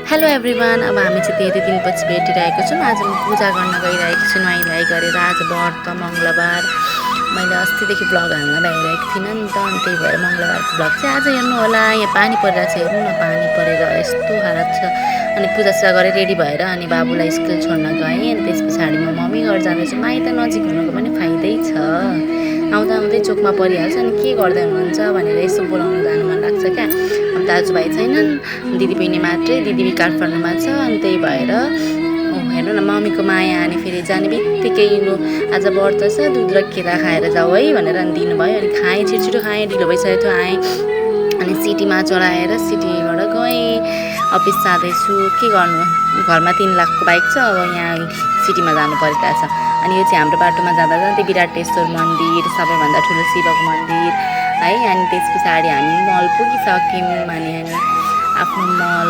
Hello everyone. अब हामी चाहिँ धेरै दिनपछि भेटिरहेको छौँ। आज म पूजा गर्न गइरहेको छु नुहाइ गरेर। आज व्रत मङ्गलबार। मैले अस्तिदेखि ब्लग हाल्न भ्याइरहेको थिइनँ नि त, अनि त्यही भएर मङ्गलबारको ब्लग चाहिँ आज हेर्नु होला। यहाँ पानी परिरहेको छ, हेर्नु न, पानी परेर यस्तो हालत छ। अनि पूजासुजा गरेर रेडी भएर अनि बाबुलाई स्कुल छोड्न गएँ। अनि त्यस पछाडि म मम्मी घर जाँदैछु। माइत नजिक हुनुको पनि फाइदै छ, आउँदा आउँदै चोकमा परिहाल्छ। अनि के गर्दै हुनुहुन्छ भनेर यसो बोलाउन जानु मन लाग्छ क्या। अब दाजुभाइ छैनन्, दिदी बहिनी मात्रै। दिदी काठमाडौँमा छ, अनि त्यही भएर हेर्नु न, मम्मीको माया अनि फेरि जाने बित्तिकै लु आज व्रत छ, दुध र केरा खाएर जाऊ है भनेर अनि दिनुभयो। अनि खाएँ, छिटो खाएँ, ढिलो भइसकेको थियो। आएँ अनि सिटीमा चढाएर सिटीबाट गएँ। अफिस जाँदैछु, के गर्नु, घरमा 3 लाखको बाइक छ, अब यहाँ सिटीमा जानु परिरहेछ। अनि यो चाहिँ हाम्रो बाटोमा जाँदा जाँदै विराटेश्वर मन्दिर, सबैभन्दा ठुलो शिवको मन्दिर है। अनि त्यस पछाडि हामी मल पुगिसक्यौँ। अनि आफ्नो मल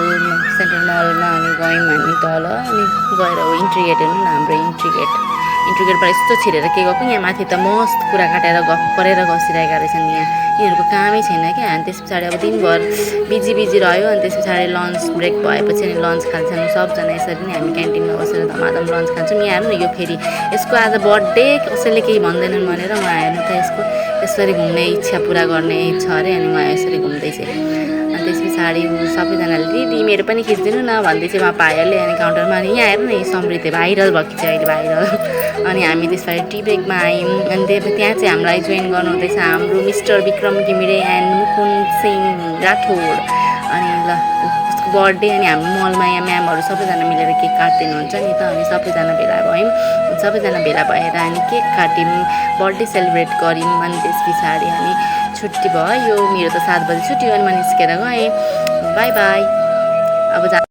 सेन्ट्रल मलमा अनि गयौँ हामी तल। अनि गएर हो इन्ट्री गेट, हेर्नु न, हाम्रो इन्ट्री गेटबाट यस्तो छिरेर के गएको। यहाँ माथि त मस्त कुरा काटेर गफ गरेर बसिरहेका रहेछन्। यिनीहरूको कामै छैन क्या। अनि त्यस पछाडि अब दिनभर बिजी रह्यो। अनि त्यस पछाडि लन्च ब्रेक भएपछि अनि लन्च खान्छौँ सबजना। यसरी नै हामी क्यान्टिनमा बसेर धमाधम लन्च खान्छौँ। यहाँ हेर्नु न, यो फेरि यसको आज बर्थडे, कसैले केही भन्दैनन् भनेर उहाँ हेर्नु त, यसको यसरी घुम्ने इच्छा पुरा गर्ने छ अरे। अनि उहाँ यसरी घुम्दैछ। अनि त्यस पछाडि सबैजनाले दिदी मेरो पनि खिचिदिनु न भन्दै चाहिँ उहाँ पाइहाल्यो। अनि काउन्टरमा अनि यहाँ हेर्नु न, यो समृद्धि भाइरल भएको छ अहिले, भाइरल। अनि हामी त्यस पछाडि टी ब्रेकमा आयौँ। अनि त्यहाँ चाहिँ हामीलाई जोइन गर्नु हुँदैछ हाम्रो मिस्टर विक्रम घिमिरे एन्ड मुकुन्द सिंह राठोड। अनि ल उसको बर्थडे। अनि हाम्रो मलमा यहाँ म्यामहरू सबैजना मिलेर केक काटिदिनुहुन्छ नि त। अनि सबैजना भेला भयौँ। सबैजना भेला भएर अनि केक काट्यौँ, बर्थडे सेलिब्रेट गऱ्यौँ। अनि त्यस पछाडि अनि छुट्टी भयो। मेरो त 7 बजी छुट्टी हो। अनि म निस्केर गएँ। By by. अब